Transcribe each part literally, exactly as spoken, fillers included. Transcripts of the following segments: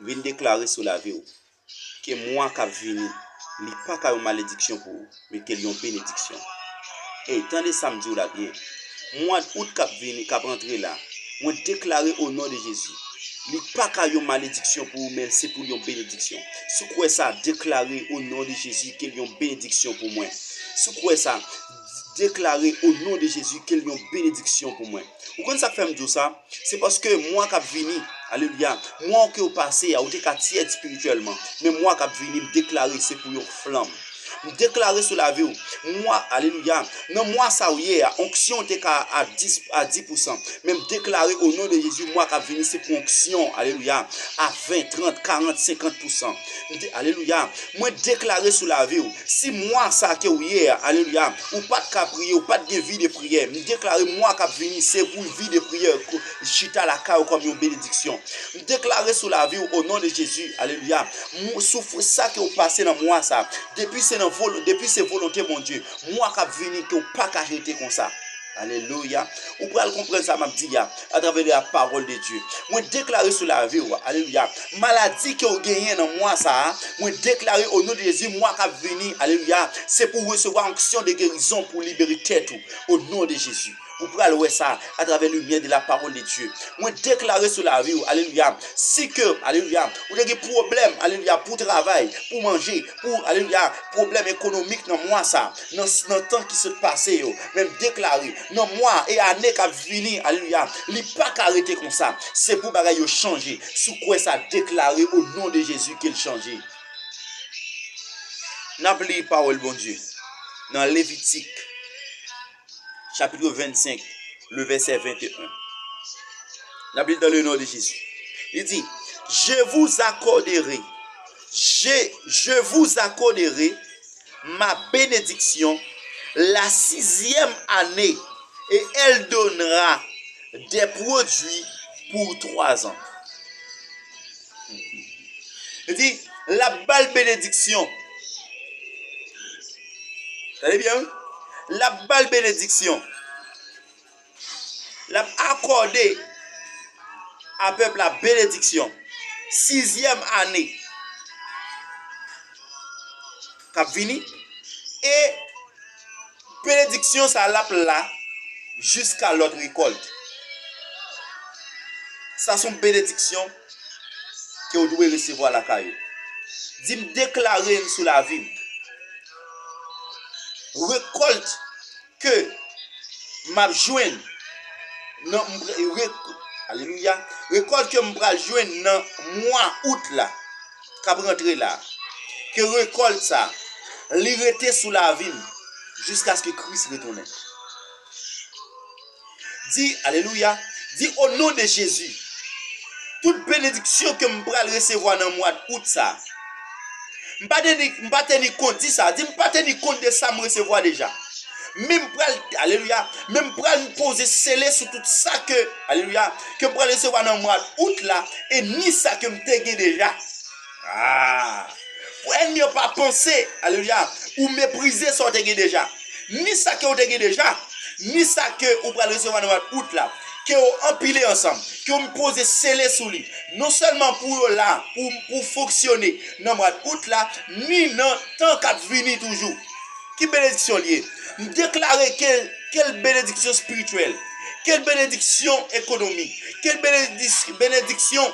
M vin deklare sou lavi w ke mwa k ap vini, li pa ka yon malediksyon pou ou, men ke l yon benediksyon. Ey, tande sa m di w la byen. Mwa out k ap vini, k ap antre la, mwen deklare o non de Jezi, li pa ka yon malediksyon pou ou, men se pou l yon benediksyon. Si w kwè sa, deklare o non de Jezi ke l yon benediksyon pou mwen. Si w kwè sa, deklare o non de Jezi ke l yon benediksyon pou mwen. Ou konn sa k fè m di w sa? Se paske mwa k ap vini, alelouya, mwa ke w pase a, ou te ka tyèd espirityèlman, men mwa k ap vini, m deklare se pou yon flanm. M deklare sou lavi w, mwa, alelouya, nan mwa sa w ye a, onksyon w te ka a dis, a dis pousan, men m deklare o non de Jezi, mwa k ap vini, se pou onksyon, alelouya, a ven, trant, karant, senkant pousan. M de-, alelouya, mwen deklare sou lavi w, si mwa sa ke w ye a, alelouya, ou pa t ka priye, ou pa t gen vi de priyè, m deklare mwa k ap vini, se pou vi de priyè, chita lakay ou kòm yon benediksyon. M deklare sou lavi w, o non de Jezi, alelouya, m-, soufri sa ke w pase nan mwa sa, depi se nan volo-, depi se volonte Bondye, mwa k ap vini ke w pa ka rete konsa. Alelouya. Ou pral konprann sa m ap di a, atravè la pawòl de Dye. Mwen deklare sou lavi w, alelouya. Maladi ke w genyen nan mwa sa a, mwen deklare o non de Jezi, mwa k ap vini, alelouya, se pou w resevwa onksyon de gerizon pou w libere tèt ou, o non de Jezi. Ou pral wè sa atravè limyè de la pawòl de Dye. Mwen deklare sou lavi w, alelouya. Si ke, alelouya, ou te gen pwoblèm, alelouya, pou travay, pou manje, pou, alelouya, pwoblèm ekonomik nan mwa sa, nan, nan tan ki sot pase yo. Men m deklare, nan mwa e ane k ap vini, alelouya, li pa ka rete konsa. Se pou bagay yo chanje. Si w kwè sa, deklare o non de Jezi ke l chanje. N ap li pawòl Bondye nan Levitik, chapitre vingt-cinq, le verset vingt et un. N ap li dans le nom de Jésus. Li di, je vous accorderai, je, je vous accorderai ma bénédiction la sixième année, et elle donnera des produits pour trois ans. Li di, l ap ba l benediksyon. Tande byen, wi. L ap ba l benediksyon. L ap akòde a pèp la benediksyon. Sizyèm ane k ap vini. E benediksyon sa a l ap la jiska lòt rekòlt. Sa se yon benediksyon ke w dwe resevwa lakay ou. Di, m deklare l sou lavi m. Rekòlt ke m ap jwenn nan, m pre-, re-, alelouya, rekòlt ke m pral jwenn nan mwa out la, k ap rantre la, ke rekòlt sa, li rete sou lavi m jiskaske Kris retounen. Di, alelouya, di, o non de Jezi, tout benediksyon ke m pral resevwa nan mwa out sa, m pa teni, m pa teni kont, di sa, di, m pa teni kont de sa m resevwa deja. Men m pral, alelouya, men m pral poze sele sou tout sa ke, alelouya, ke m pral resevwa nan mwa out la, e ni sa ke m te gen deja. Ah! Pou ènmi an pa panse, alelouya, ou meprize sa w te gen deja. Ni sa ke w te gen deja, ni sa ke ou pral resevwa nan mwa out la, ke w anpile ansanm, ke w poze sele sou li. Non sèlman pou yo la, pou, pou fonksyone nan mwa out la, ni nan tan k ap vini toujou. Ki benediksyon l ye? M deklare ke, ke l benediksyon espirityèl, ke l benediksyon ekonomik, ke l benedis-, benediksyon,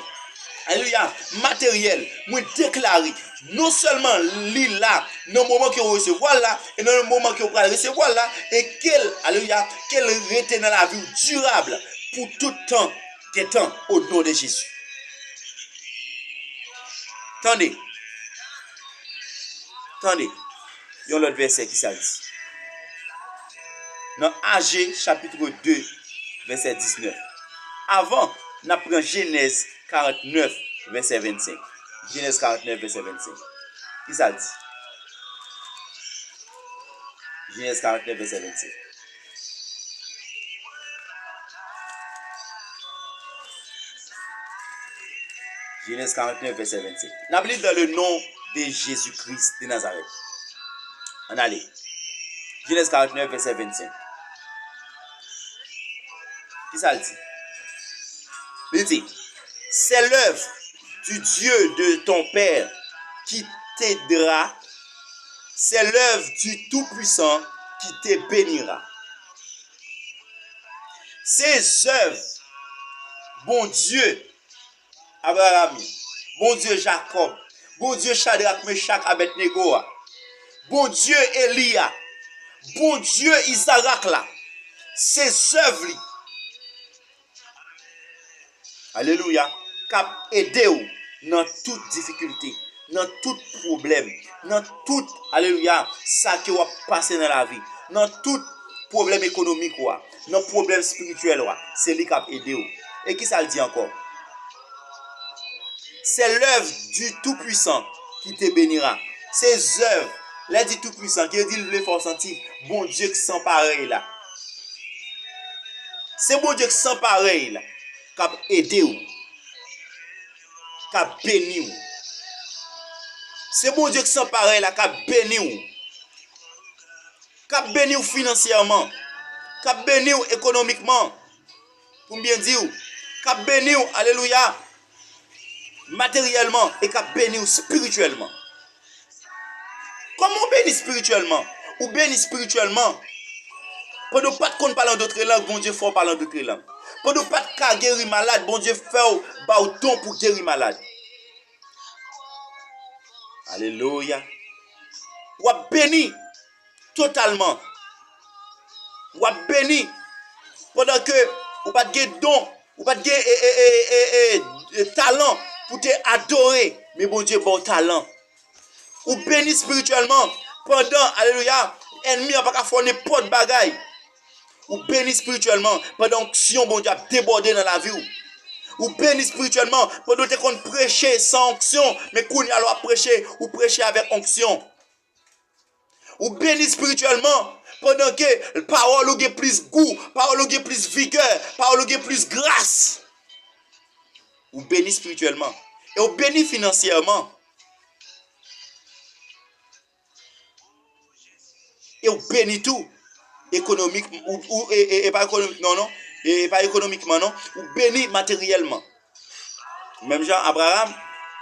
alelouya, materyèl. Mwen deklare, non sèlman li la nan moman ke w resevwa l la, e nan moman ke w pral resevwa l la, e ke l, alelouya, ke l rete nan lavi w dirab pou tout tan gen tan, o non de Jezi. Tande. Tande. Yon lòt vèsè, ki sa l di? Nan Aje, chapitre de, vèsè diznèf. Avan, n ap pran Jenèz karantnèf, vèsè vennsenk. Jenèz karantnèf, vèsè vennsenk. Ki sa l di? Jenèz karantnèf, vèsè vennsenk. Jenèz karantnèf, vèsè vennsenk. N ap li dans le nom de Jésus-Christ de Nazareth. Ann ale. Jenèz karantnèf, vèsè vennsenk. Ki sa l di? Li di, c'est l'œuvre du Dieu de ton père qui t'aidera, c'est l'œuvre du Tout-Puissant qui te bénira. Se zèv Bondye Abraram yo, Bondye Jakòb, Bondye Chadrak, Mechak, Abèdnego a, Bondye Eli a, Bondye Izarak la, se zèv li. Alelouya. K ap ede w nan tout difikilte, nan tout pwoblèm, nan tout, alelouya, sa ke w ap pase nan lavi, nan tout pwoblèm ekonomik ou a, nan pwoblèm espirityèl ou a, se li k ap ede w. E kisa l di ankò? C'est l'œuvre du Tout-Puissant qui te bénira. Se zèv, lè di Tout-Puissant, ki vle di l vle fè w santi Bondye k san parèy la. Se Bondye k san parèy la k ap ede w, k ap beni w. Se Bondye k san parèy la k ap beni w, k ap beni w finansyèman, k ap beni w ekonomikman, pou m byen di w, k ap beni w, alelouya, materyèlman e k ap beni w espirityèlman. Kòman w beni espirityèlman? Ou beni espirityèlman. Pandan w pa t konn pale an dòt lang, Bondye fè w pale an dòt lang. Pandan w pa t ka geri malad, Bondye fè w ba w don pou geri malad. Alelouya. W ap beni totalman. W ap beni pandan ke ou pa t gen don, ou pa t gen e, e, e, e, e, e, talan pou te adore, men Bondye ba w talan. Ou beni espirityèlman pandan, alelouya, ènmi an pa ka fè w nenpòt bagay. Ou beni espirityèlman pandan onksyon Bondye ap debòde nan lavi w. Ou beni espirityèlman pandan w te konn preche san onksyon, men kounye a lè w ap preche, ou preche avèk onksyon. Ou beni espirityèlman pandan ke pawòl ou gen plis gou, pawòl ou gen plis vigè, pawòl ou gen plis gras. Ou beni espirityèlman. E ou beni finansyèman. E ou beni tou ekonomik, ou, ou, e, e, e pa ekonomik, non, non. E, e pa ekonomikman, non. Ou beni materyèlman. Menm jan Abraram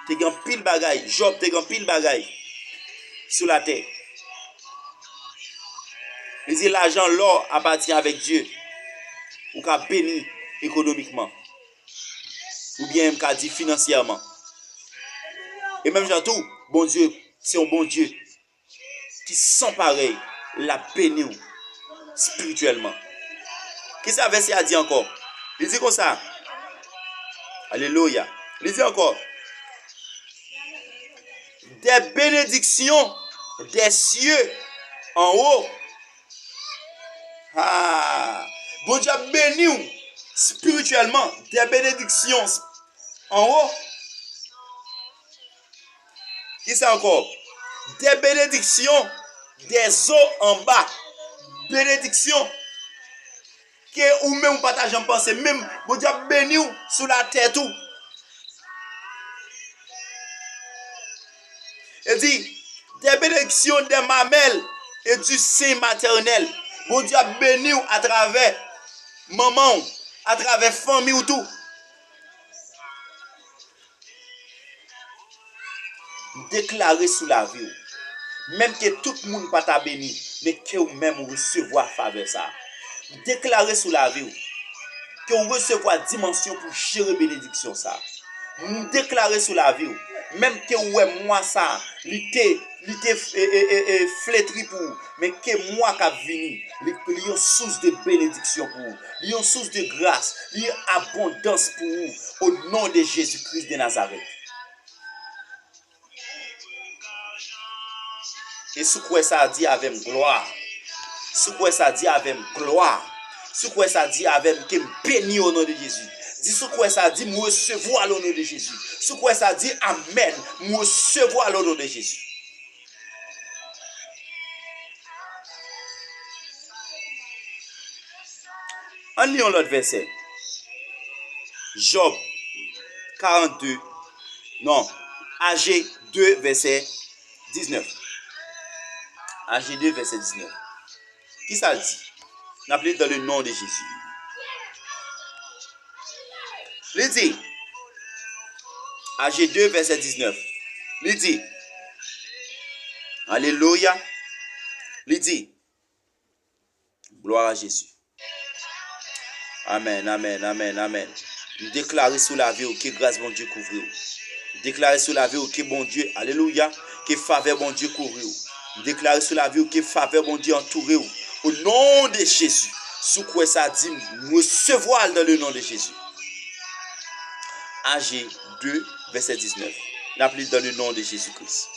te gen anpil bagay, Jòb te gen anpil bagay sou latè. Li di, l'argent, l'or appartient avec Dieu. Ou ka beni ekonomikman. Oubyen m ka di finansyèman. E menm jan tou, Bondye se yon Bondye ki san parèy, l ap beni w espirityèlman. Kisa vèsè a di ankò? Li di konsa, alelouya, li di ankò, des bénédictions des cieux en haut. Ah, Bondye ap beni w espirityèlman, des bénédictions en haut. Kisa ankò? Des bénédictions des eaux en bas. Benediksyon ke ou menm ou pa ta janm panse, menm Bondye ap beni w sou latè tou. E di, des bénédictions des mamelles et du sein maternel. Bondye ap beni w atravè manman w, atravè fanmi w tou. M deklare sou lavi w, menm ke tout moun pa ta beni, men ke w menm ou resevwa favè sa a. M deklare sou lavi w ke w resevwa dimansyon pou jere benediksyon sa a. M deklare sou lavi w, menm ke w wè mwa sa a, li te, li te, e, e, e, e, fletri pou ou, men ke mwa k ap vini, li, li yon sous de benediksyon pou ou, li yon sous de gras, li yon abondans pou ou, o non de Jezi Kris de Nazarèt. E si w kwè sa, di avè m, glwa. Si w kwè sa, di avè m, glwa. Si w kwè sa, di avè m, ke m beni o non de Jezi. Di, si w kwè sa, di, m resevwa l o non de Jezi. Si w kwè sa, di, amèn, m resevwa l o non de Jezi. Ann li yon lòt vèsè. Jòb karannde, non, Aje de, vèsè diznèf. Aje de, vèsè diznèf. Kisa l di? N ap li dans le nom de Jésus. Li di, Aje de, vèsè diznèf. Li di, alelouya, li di, glwa a Jezi. Amèn, amèn, amèn, amèn. M deklare sou lavi w ke gras Bondye kouvri w. M deklare sou lavi w ke Bondye, alelouya, ke favè Bondye kouvri w. M deklare sou lavi w ke favè Bondye antoure w. O non de Jezi. Si w kwè sa, di m, m resevwa l dans le nom de Jésus. Aje de, vèsè diznèf. N ap li l dans le nom de Jésus-Christ.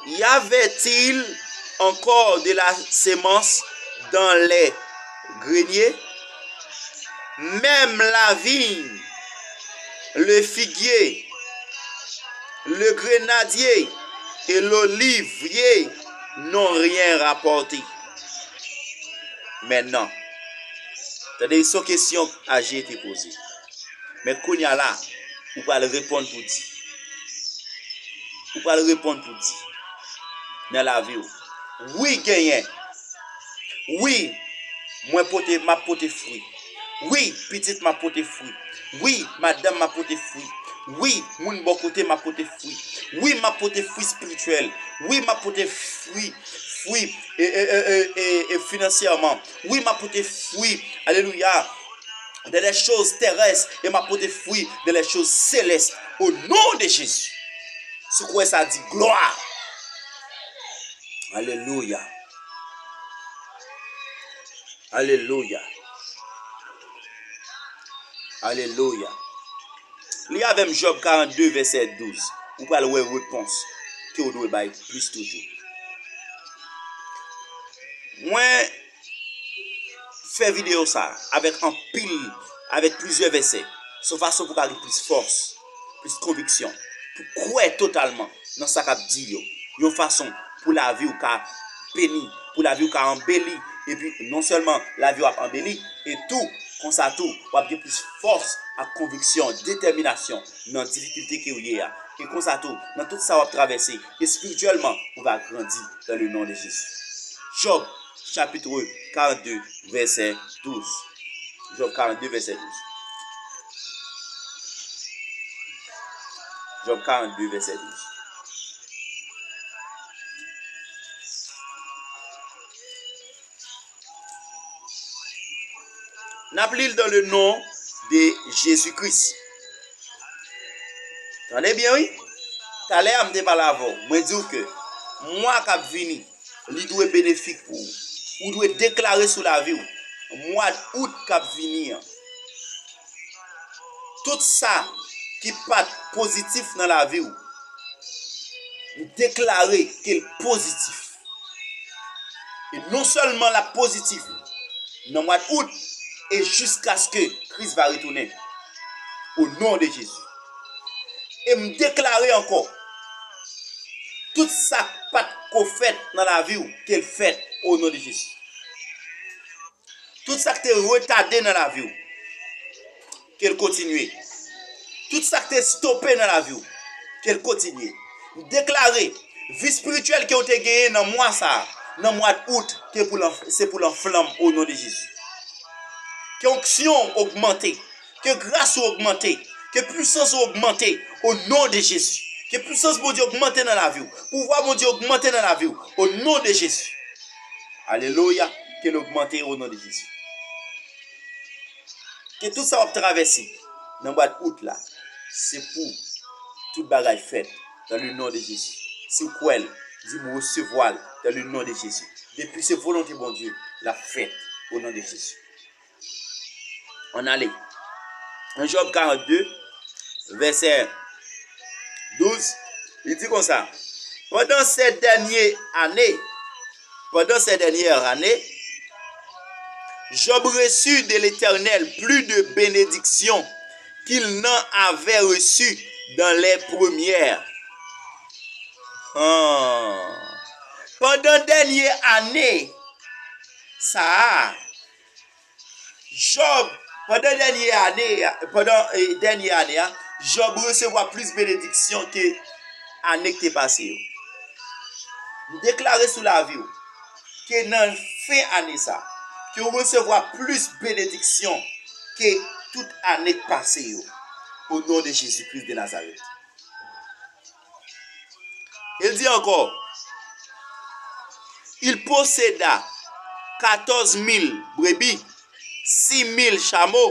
Y avait-il encore de la semence dans les greniers? Même la vigne, le figuier, le grenadier et l'olivier n'ont rien rapporté. Maintenant, tande, se yon kesyon Aje te poze. Men kounye a la, ou pral reponn pou di. Ou pral reponn pou di nan lavi w. Wi, genyen. Wi, mwen pote, m ap pote fwi. Wi, pitit m ap pote fwi. Wi, madanm m ap pote fwi. Wi, moun bò kote m ap pote fwi. Wi, m ap pote fwi espirityèl. Wi, m ap pote fwi, fwi e, e, e, e, e, e finansyèman. Wi, m ap pote fwi, alelouya, dans les choses terrestres, e m ap pote fwi dans les choses célestes. O non de Jezi. Si w kwè sa, di glwa. Alelouya. Alelouya. Alelouya. Li avè m Jòb karannde, vèsè douz. Ou pral wè repons ke w dwe bay plis toujou. Mwen fè videyo sa a avèk anpil, avèk plizyè vèsè. Se yon fason pou w ka gen plis fòs, plis konviksyon, pou w kwè totalman nan sa k ap di yo. Yon fason pou lavi w ka beni, pou lavi w ka anbeli. Epi non sèlman lavi w ap anbeli, e tou, konsa tou, w ap gen plis fòs ak konviksyon, detèminasyon nan difikilte ke w ye a. E konsa tou, nan tout sa w ap travèse, espirityèlman, ou va grandi dans le nom de Jésus. Jòb, chapitre karannde, vèsè douz. Jòb karannde, vèsè douz. Jòb karannde, vèsè douz. N ap li l dans le nom de Jésus-Christ. Tande byen, wi. Talè a, m te pale avè w. Mwen di w ke mwa k ap vini, li dwe benefik pou ou. Ou dwe deklare sou lavi w, mwa out k ap vini an, tout sa ki pa t pozitif nan lavi w, m deklare ke l pozitif. E non sèlman l ap pozitif nan mwa d out, e jiskaske Kris va retounen. O non de Jezi. E m deklare ankò, tout sa k pa t ko fèt nan lavi w, ke l fèt o non de Jezi. Tout sa k te retade nan lavi w, ke l kontinye. Tout sa k te estope nan lavi w, ke l kontinye. M deklare, vi espirityèl ke w te genyen nan mwa sa a, nan mwa d out, ke pou l anf-, se pou l anflanm o non de Jezi. Ke onksyon w ogmante, ke gras ou ogmante, ke pisans ou ogmante o non de Jezi. Ke pisans Bondye ogmante nan lavi w. Pouvwa Bondye ogmante nan lavi w o non de Jezi. Alelouya. Ke l ogmante o non de Jezi. Ke tout sa w ap travèse nan mwa d out la, se pou tout bagay fèt dans le nom de Jésus. Si w kwè l, di m resevwa l dans le nom de Jésus. Depi se volonte Bondye, l ap fèt o non de Jezi. Ann ale. Nan Jòb karannde, vèsè douz, li di konsa, pendant ces dernières années, pendant ces dernières années, Job reçut de l'Éternel plus de bénédictions qu'il n'en avait reçu dans les premières. Ah. Pandan dènye ane sa a, Jòb, pandan dènye ane, pandan, eh, dènye ane a, Jòb resevwa plis benediksyon ke ane ki te pase yo. M deklare sou lavi w ke nan fen ane sa, ke w resevwa plis benediksyon ke tout ane k pase yo. Au nom de Jésus-Christ de Nazareth. El di ankò, il posséda quatorze mille brebis, six mille chameaux,